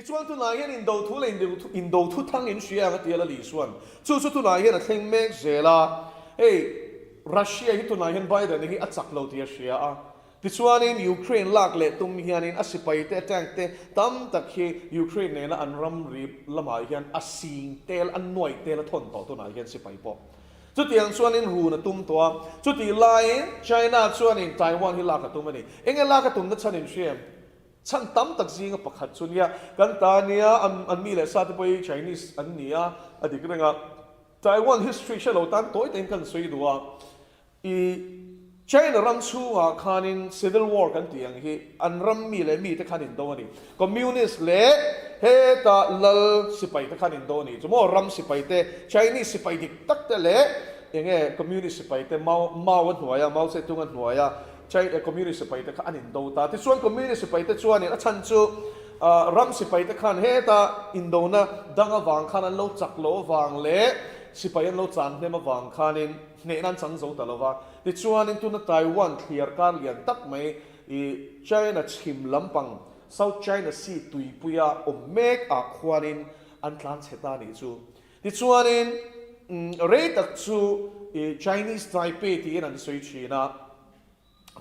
Tichuan tunah hian indo thu leh indo thu thang in hria ang a ti a Lali chuan chu chu tunah hian a thleng mek zel a, hei Russia hi tunah hian Biden hi a chak lo tih a hria a, tichuanin Ukraine lak leh tum hianin a sipai te a tank te tam tak hi Ukraine nena an ramri lamah hian a sing tel a nuaih tel a thawn tawh tunah hian sipai pawh chutiang chuanin run a tum tawh a, chutih laiin China chuanin Taiwan hi lak a tum a ni. Enge lak a tumna chhan in hria em? Chhan tam tak zinga pakhat chu nia, kan ta nia, an mi leh sa te pawh hi Chinese an ni a, a dik reng a. Taiwan history hre lo tan tawi takin kan sawi duh a, i China ram chhungah khanin civil war kan tih ang hi an ram mi leh mi te khan indo a ni. Communist leh heta lal sipai te khan indo a ni. Chu maw ram sipai te, Chinese sipai dik tak te leh enge Communist sipai te Mao Mao a hnuaia, Mao Zedong a hnuaia China Communist sipai te kha an indo ta. Tichuan Communist sipai te chuanin a chhan chu ram sipai te khan heta indona dang avang khan an lo chak loh avang leh sipai an lo chan hnem avang khanin hnehna an chang zo ta lo va. Tichuanin tuna Taiwan thliar kar lian tak mai i China chhim lampang South China Sea tuipuia awm mek ah khuanin an tlan chhe ta nih chu. Tichuanin rei tak chu Chinese Taipei tiin an sawi thin a,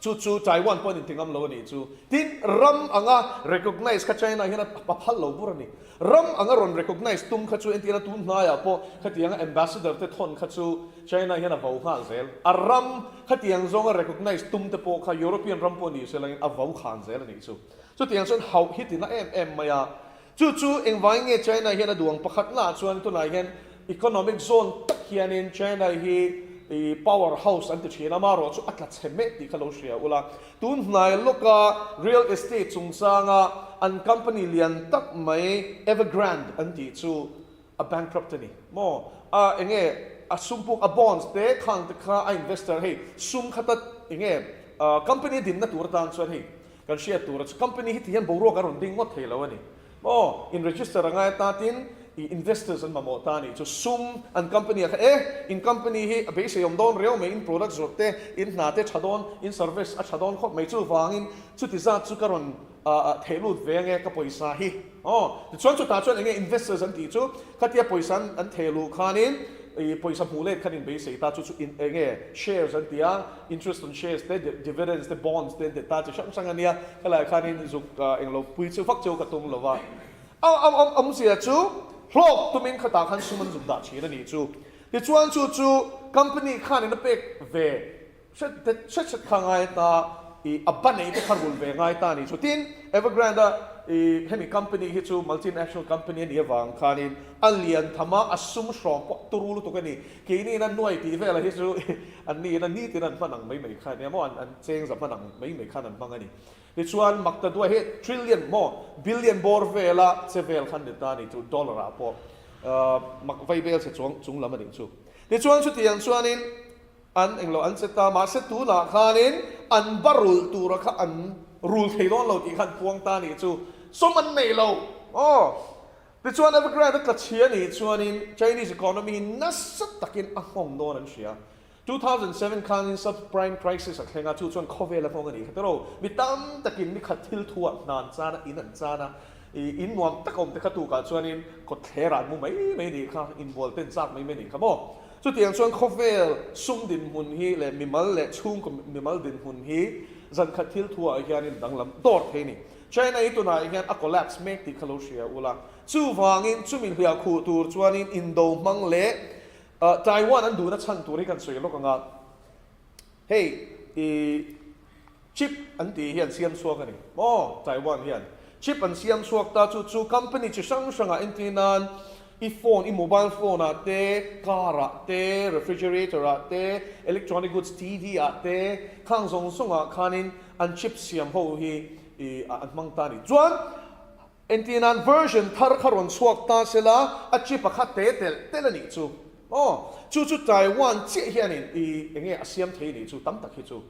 chu chu Taiwan pawh an inti ngam lo a nih chu. Tin, ram anga recognize kha China hian a phal lo bur a ni. Ram anga rawn recognize tum kha chu entirna tun hnaiah pawh khatianga ambassador te thawn kha chu China hian a vo nghal zel. A ram khatiang zawnga recognize tum te pawh kha European ram pawh ni se langin a vo khan zel a nih chu. Chutiang chuan hauh hi tina em em mai a. Chu chu engvangin nge China hian a duang pakhatnaah chuan tunah hian economic zone tak hianin China hi i power house an ti thin a, amaherawh chu a tla chhe mek tih kha lo hria ula. Tun hnai lawka real estate chungchanga an company lian tak mai Evergrande an tih chu a bankrupt a ni maw? A enge a sum puk a bonds te khang te kha a investor hei sum khata enge company dinna tur atan chuan hei Kan hriat tur a chu company hi ti hian boruak a rawn ding ngawt thei lo a ni. Aw, in register a ngai ta tin i investors an mamawh ta a nih chu sum an company ah kha e, in company hi a beisei awm dawn riau mai, in product zawrh te, in hna te tha dawn, in service a tha dawn khawp mai chuvangin chuti zat chu ka rawn theh lut ve ange ka pawisa hi. Aw, tichuan chutah chuan enge investors an tih chu khatia pawisa an theh luh khanin i pawisa hmuh let khan in beisei ta chu chu in enge shares an ti a, interest on shares te, dividends te, bonds te an ti ta chi hrang hrang a nia, helaiah khanin zuk englo pui chu vak cheu ka tum lo va. A awmzia chu hlawk tumin khatah khan sum an zuk dah thin a nih chu. Tichuan chu chu company khanin a pek ve Hret hret hret kha ngai ta i a ba nei te kha rul ve ngai ta ni chu. Tin, Evergrande a i hemi company hi chu multinational company a nih avang khanin a lian tham a, a sum hrawm pawh turu lutuk a ni. Keini in a nuai tih velah hi chu an ni in a nitin an hman ang mai mai kha ania maw, an cheng za hman ang mai mai khan an hmang a ni. Tichuan mak ta duai hi trillion maw billion bawr vela che vel khan ni ta ni chu dollar ah pawh mak vai vel che chuang chung lam a nih chu. Tichuan chutiang chuanin An englo an che ta, mahse tunah khanin an ba rulh tura kha an rul thei dawn lo tih kha an puang ta nih chu sawm an nei lo aw. Tichuan Evergrande a tla chhia nih chuanin Chinese economy hi nasa takin a nghawng dawn an hria. 2007 khanin subprime crisis a thleng a, chu chuan khawvel a nghawng a nih kha tawrh mi tam takin ni khat thil thu ah hnan chan a, in an chan a, i in nuam tak awm te kha tukah chuanin kawtthler ah an mu mai mai nih kha, inbual ten chak mai mai nih kha maw. Chutiang chuan khawvel sum dinhmun hi leh mimal leh chhungkaw mimal dinhmun hi zankhat thil thuah hianin danglam dawr thei a ni. China hi tunah hian a collapse mek tih kha lo hria ula. Chuvangin chumi hliah khuh tur chuanin indo hmang leh Taiwan an duhna chhan tur hi kan sawi lawk ang a. Hei i chip an tih hi an siam chhuak a ni maw? Taiwan hian chip an siam chhuak ta chu chu company chi hrang hrangah entir nan i phone i mobile phone ah te, car ah te, refrigerator ah te, electronic goods TV ah te khang zawng zawng ah khanin an chip siam ho hi i an hmang ta a ni. Chuan Entir nan version thar kha rawn chhuak ta se la, a chip a kha te telh telh a nih chu. Aw, chu chu Taiwan chiah hianin i enge a siam thei nih chu tam tak hi chu.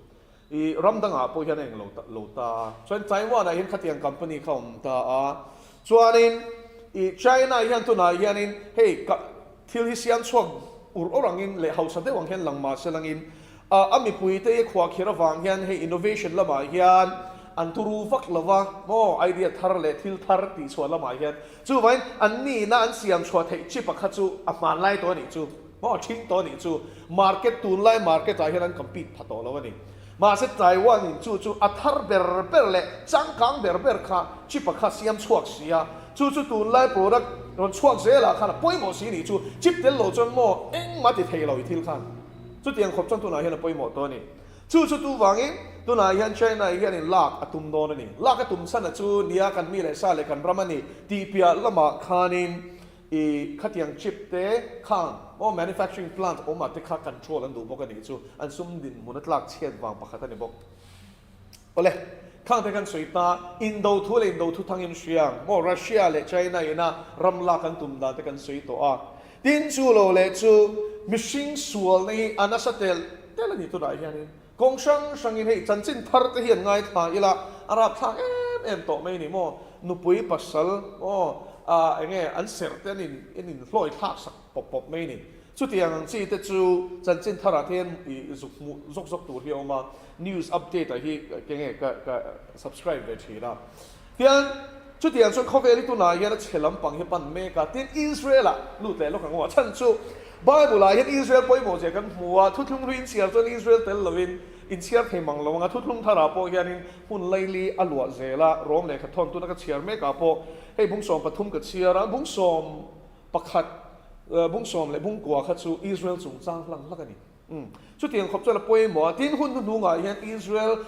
I ram dangah pawh hian a eng lo lo ta a. Chuan Taiwan ah hian khatiang company kha awm ta a. Chuanin i China hian tunah hianin hei ka thil hi siam chhuak ur ur angin leh hausa deuh ang hian lang mah se langin a a mipui te i khuahkhirh avang hian hei innovation lamah hian. an turu vak lo va maw idea thar leh thil thar tih chhuah lamah hian chuvangin an nihna an siam chhuah theih chi pakhat chu a hmanlai tawh a nih chu maw a ṭhing tawh a nih chu market tunlai market ah hian an compete pha tawh lo a ni. Mahse Taiwan in chu chu a thar ber ber leh changkang ber ber kha chip a kha siam chhuak si a, chu chu tunlai product rawn chhuak zelah khan a pawimawh si nih chu chip tel lo chuan maw engmah ti thei lo i thil khan chutiang khawp chuan tunah hian a pawimawh tawh a ni. Chu chu tu vangin tunah hian China hianin lak a tum dawn a ni. Lak a tum chhan a chu nia kan mi leh sa leh kan ram a ni tih piah lamah khanin I khatiang chip te khang maw manufacturing plant awm ah te kha control an duh bawk a nih chu an sum dinhmun a tlak chhiat vang pakhat a ni bawk. Awle, khang te kan sawi ta, indo thu leh indo thu thang in hria maw Russia leh China ina ram lak an tum dan te kan sawi tawh a, tin chu lo leh chu mihring sualna hi a nasa tel tel a ni tunah hianin Kawng hrang hrangin hei chanchin thar te hian ngaithla ila a rapthlak em em tawh mai ni maw? Nupui pasal maw ah enge an serh te an in an in hlawi thlak sak pawp pawp mai ni. Chutiang ang chi te chu chanchin tharah te hian i zuk hmuh zawk zawk tur hi a awm a, news update ah hi kenge ka ka subscribe ve thin a. Tian chutiang chuan khawvel hi tunah hian a chhe lampang hi pan mek a, tin Israel ah lut leh lawk ang aw. A chhan chu Bible ah hian Israel pawimawh zia kan hmu a, thuthlung hlui inchhiar chuan Israel tel lovin inchhiar thei mang lo ang a, thuthlung thar ah pawh hianin hmun laili a luah zel a, Rom lehkha thawn tuna ka chhiar mek ah pawh hei bung 13 ka chhiar a, bung 11, bung sawm leh bung kua kha chu Israel chungchang hlang hlak a ni. Umm. Chutiang khawp chuan a pawimawh a, tin hun hnuhnungah hian Israel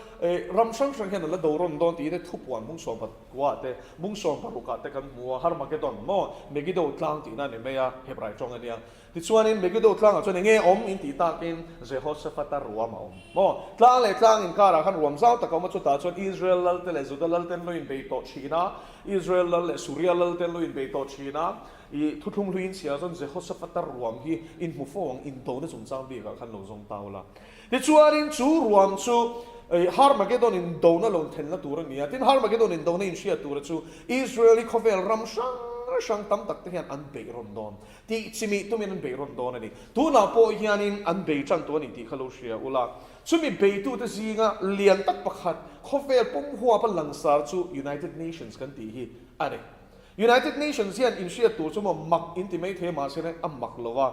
ram hrang hrang hian an la do rawn dawn tih te thupuan bung sawmpakua te, bung sawmparukah te kan hmu a, Harmagedon maw Megiddo tlang tihna a ni mai a, Hebrai tawng a nia. Tichuanin Megiddo tlangah chuan enge awm in tih takin Jehoshaphat-a ruam a awm maw? Tlang leh tlang inkarah khan ruam zau tak a awm a, chutah chuan Israel lal te leh Juda lal te an lo inbei tawh thin a, Israel lal leh Suria lal te an lo inbei tawh thin a, I thuthlung hluiin chhiar chuan Jehoshaphat-a ruam hi in hmu fo ang, indona chungchang bikah khan lo zawng ta ula. Tichuanin chu ruam chu Harmagedon indona lo thenna tur a ni a, tin Harmagedon indona inhriat tura chu Israel hi khawvel ram hrang hrang tam tak te hian an beih rawn dawn tih chimih tumin an beih rawn dawn a ni. Tunah pawh hianin an bei tan tawh a ni tih kha lo hria ula. Chumi beitute zinga lian tak pakhat khawvel pum huapa langsar chu United Nations kan tih hi a ni. United Nations hian inhriat tur chu maw mak in ti mai thei a mahse a mak lo a.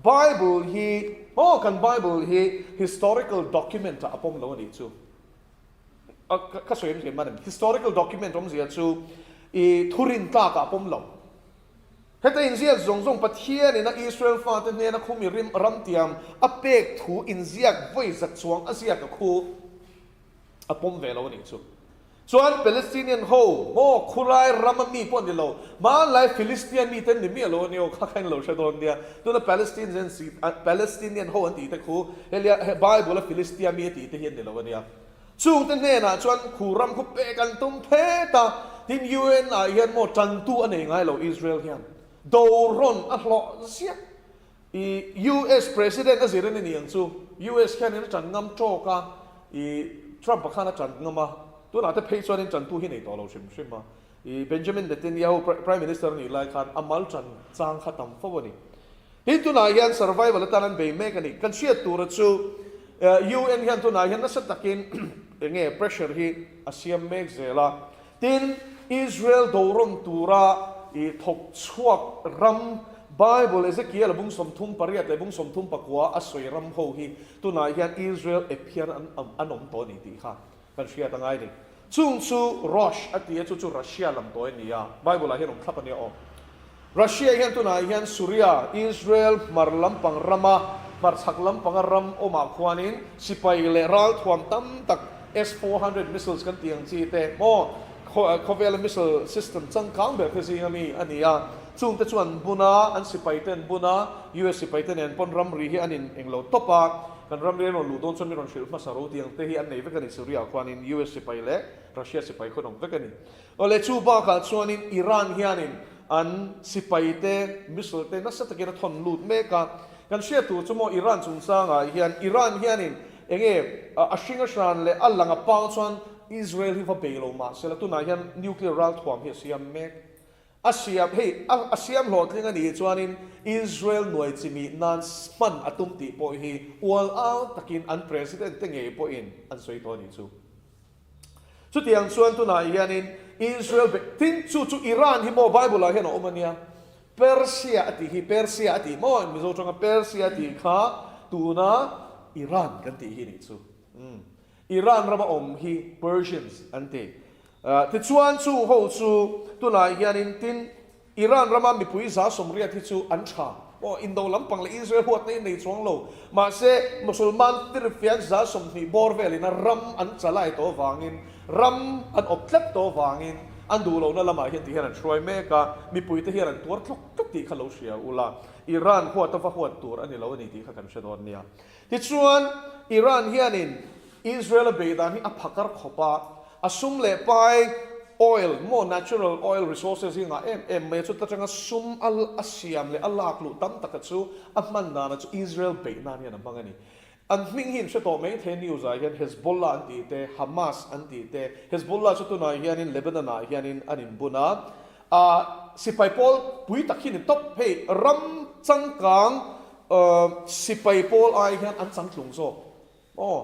Bible hi maw kan Bible hi historical document ah a pawm lo a nih chu. A ka sawi awmzia man em? Historical document awmzia chu i thurin tlak ah a pawm lo. Heta inziak zawng zawng Pathian in a Israel fate hnena khumi rim ramtiam a pek thu inziak vawi zat chuang a ziak a khu. a pawm ve lo a nih chu. Chuan Palestinian ho maw khulai rama mi pawh ni lo, hmanlai Philistia mite an ni miah lo a nia aw, kha kha in lo hre dawn nia. Tuna Palestinians Palestinian ho an tih te khu helia Bible a Philistia mi a tih te hi an ni lo a nia. Chungte hnenah chuan khu ram khu pek an tum phet a, tin UN ah hian maw tantu a nei ngai lo Israel hian do rawn a hlawh ziah. I US President a zir a ni niang chu. US hianin a ṭan ngam ṭawk a, i Trump-a khan a ṭan ngam a, tunah te phei chuanin ṭantu hi nei tawh lo hrim hrim a. I Benjamin Netanyahu Prime Minister a nih lai khan a mal ṭan chang kha tam fo a ni. Tin tunah hian survival atan an bei mek a ni. Kan hriat tura chu UN hian tunah hian nasa takin enge pressure hi a siam mek zel a. Tin, Israel dorawn tura i thawk chhuak ram, Bible Ezekiel-a bung 38 leh bung 39 a sawi ram ho hi tunah hian Israel ep hian an an awm tawh a ni tih kha kan hriat a ngai ni. Chung chu Rosh a ti a, chu chu Russia lam tawi a ni a, Bible-ah hian awm thlap a nia aw. Russia hian tunah hian Suria, Israel hmar lampang rama hmarchhak lampanga ram awmah khuanin sipai leh ralthuam tam tak S-400 missiles kan tih ang chi te maw khawvela missile system changkang ber te zinga mi a ni a. Chungte chu an bun a, an sipai te an bun a, US sipai te nen pawn ramri hi an in englo tawp a, kan ramri an rawn luh dawn chuan mi rawn hrilh hmasa ro tih ang te hi an nei vek a ni Suria ah khuanin US sipai leh Russia sipai khawn awm vek a ni. Awle chu bakah chuanin Iran hianin an sipaite missile te nasa takin a thawn lut mek a. Kan hriat tur chu maw Iran chungchangah hian Iran hianin enge a hring a hran leh a lang a pang chuan Israel hi va bei lo mah sela tunah hian nuclear ralthuam hi a siam mek. A siam hei a siam hlawhtling a nih chuanin Israel nuai chimih nan hman a tum tih pawh hi ual au takin an president te ngei pawhin an sawi tawh a nih chu. Chutiang chuan tunah hianin Israel be, tin chu chu Iran hi maw Bible ah hian a awm a nia, Persia a tih hi, Persia a tih maw Mizo tanga Persia a tih kha tuna Iran kan tih hi nih chu. Umm. Iran rama awm hi Persians an ti. Tichuan chung ho chu tunah hianin tin Iran rama mipui 180 hi chu an tha. Aw, indo lampang leh Israel huatna in nei chuang lo. Mahse, Musulman tirfiak 20 bawr velin a ram an chalai tawh avangin, ram an awp tlat tawh avangin an duh lohna lamah hian ti hian an hruai mek a, mipuite hian an tuar tluk tluk tih kha lo hria ula, Iran huat a va huat tur a ni lo a ni tih kha kan hre dawn nia. Tichuan, Iran hianin Israel a beih dan hi a phakar khawp a, a sum leh pai, oil, maw natural oil resources hi ngah em em mai a, chuta tanga sum a a siam leh a lak luh tam taka chu a hman dana chu Israel beih nan hian a hmang a ni. An hming hi in hre tawh mai thei a news ah hian Hezbollah an tih te, Hamas an tih te, Hezbollah chu tunah hianin Lebanon ah hianin an inbun a, ah sipai pawl pui tak hi ni tawp hei ram changkang sipai pawl ai hian an changtlung zawk. Aw,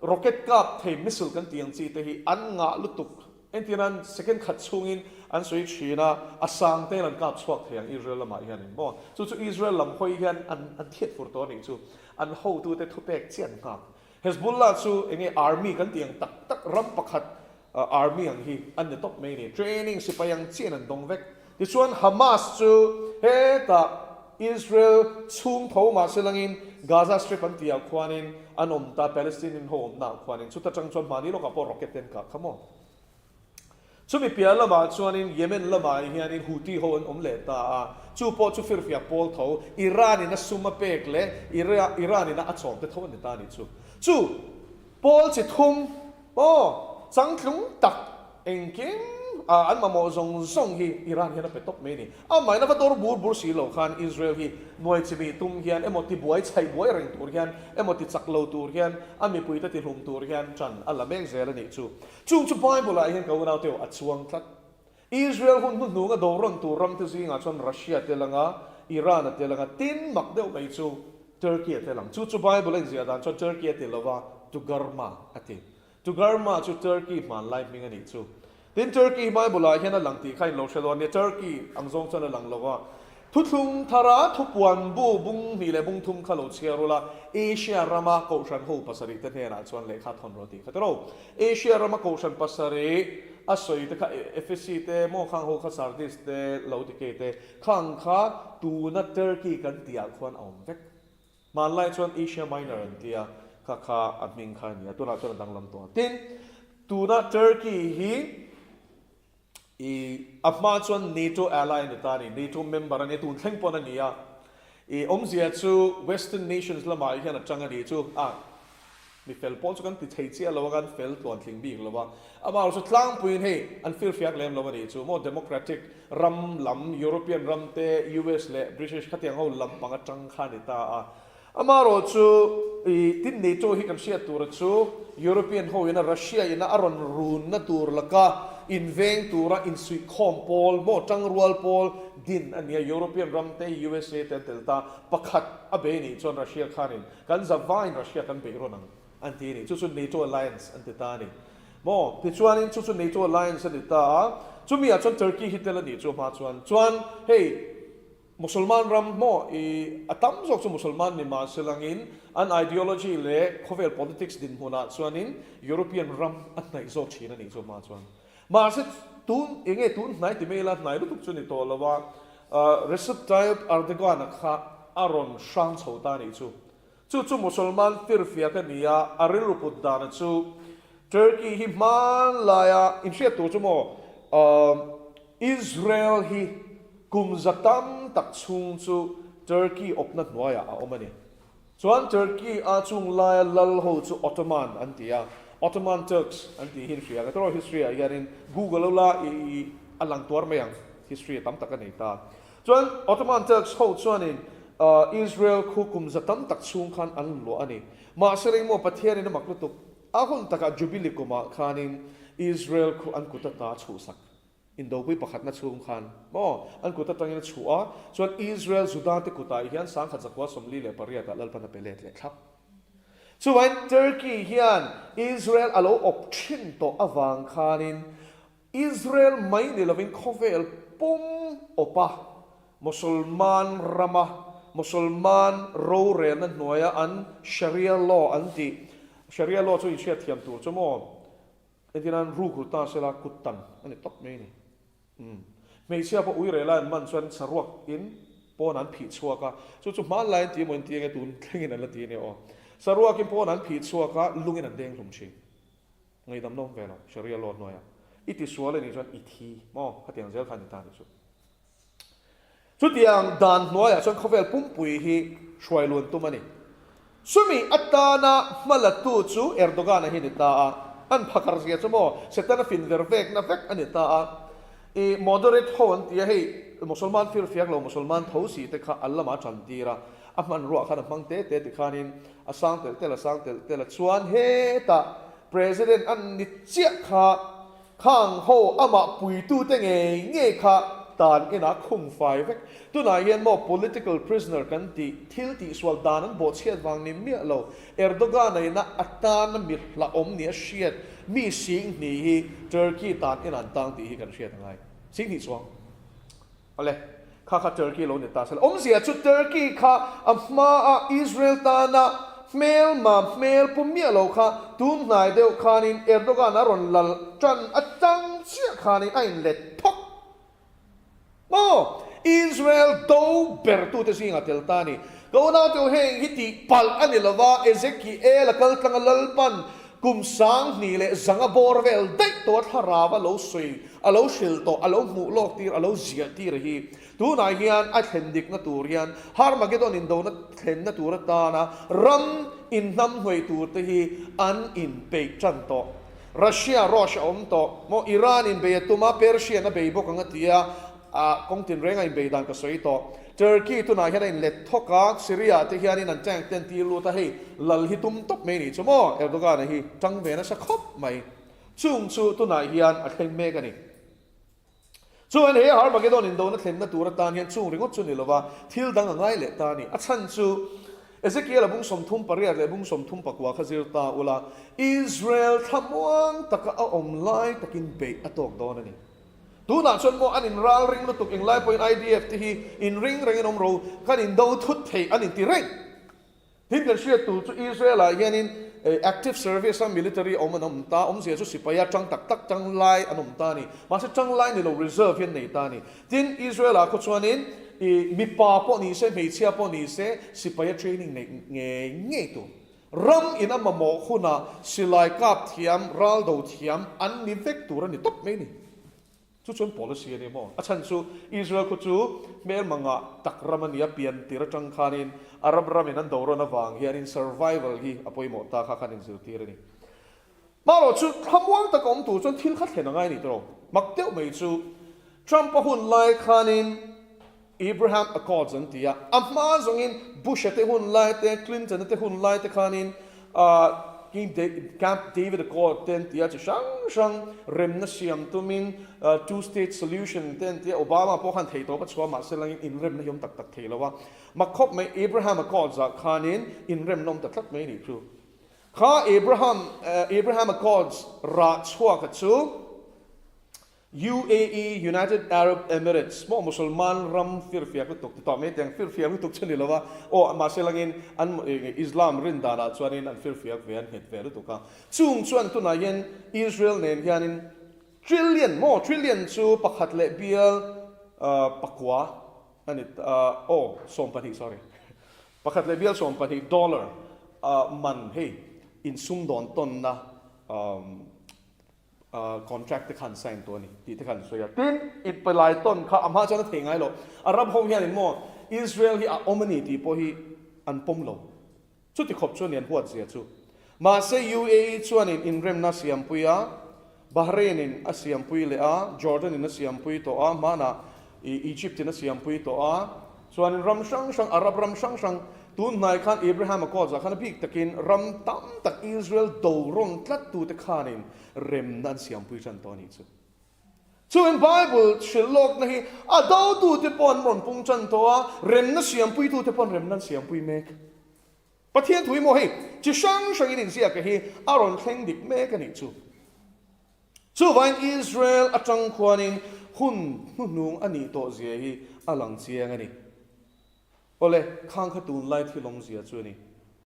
rocket kap thei missile kan tih ang chi te hi an ngah lutuk. Entir nan second khat chhungin an sawi thin a, a sang tel an kap chhuak thei ang Israel lamah hianin maw. Chu chu Israel lam hawi hian an an thiat fur tawh a nih chu. An hotute thupek chiah an nghak. Hezbollah chu enge army kan tih ang tak tak ram pakhat Army ang hi an ni tawp mai a ni. Training sipai ang chian an dawng vek. Tichuan Hamas chu hetah Israel chhung tho mah se langin Gaza Strip an tihah khuanin an awm ta, Palestinian ho awmnaah khuanin. Chuta tang chuan mahni lawkah pawh rocket te an kah kha maw. Chumi piah lamah chuanin Yemen lamah hianin Houthi ho an awm leh ta a, chu pawh chu firfiak pawl tho, Iran in a sum a pek leh Iran in a a chawm te tho an ni ta a nih chu. Chu pawl chi thum Aw, changtlung tak engkim a an mamawh zawng zawng hi Iran hian a pe tawp mai a ni. Amahin a va dawr bur bur si lo khan Israel hi nuai chimih tum hian emaw ti buai chhaih buai reng tur hian emaw ti chak lo tur hian a mipuite ti hlum tur hian ṭan a la mek zel a nih chu. Chung chu Bible ah hian ka unaute aw a chuang tlat. Israel hun hnuhnung a do rawn tur ramte zingah chuan Russia tel anga, Iran a tel anga, tin mak deuh mai chu Turkey a tel ang. Chu chu Bible a inziah dan chuan Turkey a ti lo va, Tugarma a ti. Tugarma chu Turkey hmanlai hming a nih chu. Tin Turkey hi Bible ah hian a lang tih kha in lo hre dawn nia, Turkey ang zawng chuan a lang lo va. Thuthlung thara thupuan bu bung hnih leh bung thum kha lo chhiar ula, Asia rama kohhran ho pasarih te hnenah chuan lehkha thawn rawh tih kha tiro. Asia rama kohhran pasarih a sawi te kha Ephesi te, maw khang ho kha Sardis te, Laodikei te, khang kha tuna Turkey kan tihah khuan a awm vek. Hmanlai chuan Asia Minor an tia, kha kha a hming kha a ni a, tunah chuan a danglam tawh a. Tin, tuna Turkey hi I a hma chuan NATO ally a ni ta a ni, NATO member a ni, tun thleng pawn a ni a. I awmzia chu Western nations lamah hian a tang a ni chu a, mi fel pawl chu kan ti thei chiah lo a, kan fel tluan tling bik lo a. Amaherawhchu chu tlangpuiin hei an firfiak lem lo a ni chu maw Democratic ram lam, European ram te, US leh British khatiang ho lam pang atang kha a ni ta a. Amaherawh chu i tin NATO hi kan hriat tura chu European ho ina Russia ina a rawn runna tur laka inveng tura insuihkhawm pawl maw tangrual pawl din a nia European ram te USA te an tel ta pakhat a bei nih chuan Russia khanin kan za vain Russia kan beih rawn ang an ti a ni chu chu NATO alliance an ti ta a ni maw tichuanin chu chu NATO alliance a ni ta a chumi ah chuan Turkey hi tel a nih chu hma chuan chuan hei Musulman ram maw i a tam zawk chu Musulman ni mah se langin an ideology leh khawvel politics dinhmunah chuanin European ram a hnaih zawk thin a nih chu hma chuan. Mahse tun enge tun hnai ti mai ila hnai lutuk chu ni tawh lo a, Recep Tayyip Erdogan-a kha a rawn hrang chho ta a nih chu. Chu chu Musulman firfiak a ni a, a rilru put dana chu Turkey hi hmanlaia inhriat tur chu maw Israel hi kum za tam tak chhung chu Turkey awpna hnuaiah a awm a ni. Chuan Turkey a chung laia lal ho chu Ottoman an ti a, Ottoman Turks an tih hi inhria ka tawrh history ah hianin Google ula i a lang tuar mai ang, history a tam tak a nei ta. Chuan Ottoman Turks ho chuanin Israel khu kum za tam tak chhung khan an luah a ni. Mahse ringmaw Pathianin a mak lutuk a hun takah Jubilee kumah khanin Israel khu an kut ata chhuhsak Indopui pakhatna chhung khan maw an kut atangin a chhuh a, chuan Israel Juda te kutah hian 1948 ah Lalpan a pe let leh thlap. Chuvain Turkey hian Israel a lo awp thin tawh avang khanin Israel mai ni lovin khawvel pum awpa Mosolman rama Mosolman rorelna hnuaia an Sharia law an tih, Sharia law chu inhriat thiam tur chu maw? Entirnan rukru ta sela kut tan a ni tawp mai a ni. Umm. Hmeichhia pawh ui reh lai an man chuan saruak in pawn an phih chhuak a, chu chu hmanlai an ti emaw in ti enge tun thlengin an la ti ania aw. Saruak in pawn an phih chhuak a, lungin an deng hlum thin. Ngaihdam nawm ve lo, Sharia law hnuaiah. I tisual anih chuan i thi maw? Khatiang zel kha a ni ta nih chu. Chutiang dan hnuaiah chuan khawvel pumpui hi hruai luan tum a ni. Chumi atana hmalatu chu Erdogan-a hi a ni ta a, an phakar zia chu maw Setana fin ver vekna vek a ni ta a. I moderate ho an ti a, hei Mosolman firfiak lo Mosolman tho si te kha an lamah a tan tir a, a hmanruah khan a hmang te te tikhanin a sang telh telh a sang telh telh a, chuan hetah President an ni chiah kha Khang ho amah puitute ngei ngei kha tan inah khung fai vek. Tunah hian maw political prisoner kan tih thil tihsual dan an bawhchhiat vang ni miah lo. Erdogan-a ina a tana mi hlauhawm nia hriat mi 2000 hi Turkey tan inah an tang tih hi kan hriat a ngai. 2000 chuang. Awle, kha kha Turkey lo ni ta sela. Awmzia chu Turkey kha a hmaa Israel tana hmelma hmel pu miah lo kha tun hnai deuh khanin Erdogan a rawn lal tan atang chiah khanin a inlet thawk maw? Israel do bertute zingah tel ta a ni. Ka unaute heng hi tih palh a ni lova, Ezekiel a kal tlanga Lalpan kum 2100 bawr vel daih tawh a thlarau a lo sawi A lo hrilh tawh, a lo hmuh lawk tir, a lo ziah tir hi tunah hian a thlen dikna tur hian Harmagedon indona thlenna tur atana ram inhnamhnuai tur te hi an inpeih tan tawh. Russia rush a awm tawh maw? Iran inbei a tum a, Persian a bei bawk ang a ti a, ah kawng tinreng a inbei dan ka sawi tawh. Turkey tunah hian a inlet thawk a, Syria te hianin an tank te an tir lut a, hei lal hi tum tawp mai nih chu maw? Erdogan-a hi tang ve nasa khawp mai. Chung chu tunah hian a thleng mek a ni. Chuan he Harmagedon indona thlenna tur atan hian chung ringawt chu ni lova thil dang a ngai leh ta a ni. A chhan chu Ezekiel-a bung 38 leh bung 34 kha zir ta ula, Israel thlamuang taka a awm lai takin beih a tawk dawn a ni. Tunah chuan maw an inral ring lutuk englai pawhin IDF te hi inring rengin awm ro, kan indo thut thei an inti reng. Tin kan hriat tur chu Israel ah hianin active service a military awm an awm ta, awmzia chu sipai a tang tak tak tang lai an awm ta a ni. Mahse tang lai ni lo reserve hi an nei ta a ni. Tin Israel ah khaw chuanin i mipa pawh ni se hmeichhia pawh ni se sipai a training neih ngei ngei tur. Ram in a mamawh hunah silai kap thiam, ral do thiam an ni vek tur a ni tawp mai a ni. Chu chuan policy a ni maw? A chhan chu Israel khu chu hmelma ngah tak ram a nia, pian tir atang khanin Arab ramin an do rawn avang hianin survival hi a pawimawh ta kha khan inzirtir a ni. Marawh chu thlamuang taka awm tur chuan thil kha thlen a ngai a ni tawh. Mak deuh mai chu Trump-a hun lai khanin Abraham Accords an ti a, a hma zawngin Bush-a te hun lai te, Clinton-a te hun lai te khanin Camp David Accord te an ti a, chi hrang hrang remna siam tumin Two State Solution te an ti a, Obama pawh khan thei tawp a chhuah mahse langin inremna hi awm tak tak thei lo a, mak khawp mai Abraham Accords ah khanin inremna awm ta tlat mai a nih chu. Kha Abraham Abraham Accords rah chhuaka chu UAE, United Arab Emirates, maw Musulman ram firfiak lutuk ti tawh mai tiang firfiak lutuk chu ni lo a, aw mahse langin an Islam rin danah chuanin an firfiak ve an nghet ve lutuk a. Chung chuan tunah hian Israel nen hianin trillion maw trillion chu pakhat leh bial pakua a ni aw 12 sorry pakhat leh bial 12 dollar man hei insumdawn tawnna Contract te khan sign tawh a ni tih te khan an sawi a. Tin, i lai tawn kha a hma chuan a thei ngai lo. Arab ho hianin maw Israel hi a awm a ni tih pawh hi an pawm lo. Chuti khawp chuan an huat zia chu. Mahse UAE chuanin inremna a siampui a, Bahrain in a siampui leh a, Jordan in a siampui tawh a, hmanah Egypt in a siampui tawh a. Chuanin ram hrang hrang, Arab ram hrang hrang, tun hnai khan Abraham Accords ah khan a bik takin ram tam tak Israel do rawn tlat tute khanin remna an siampui tan tawh a nih chu. Chuin Bible hrilh lawkna hi a dotute pawh an rawn pung tan tawh a, remna siampuitute pawh an remna an siampui mek. Pathian thu hi maw hei chi hrang hrangin inziak hi a rawn thleng dik mek a nih chu. Chuvain Israel atang khuanin hun hnuhnung a nih tawh zia hi a lang chiang a ni. Awle, khang kha tunlai thil awmzia chu a ni.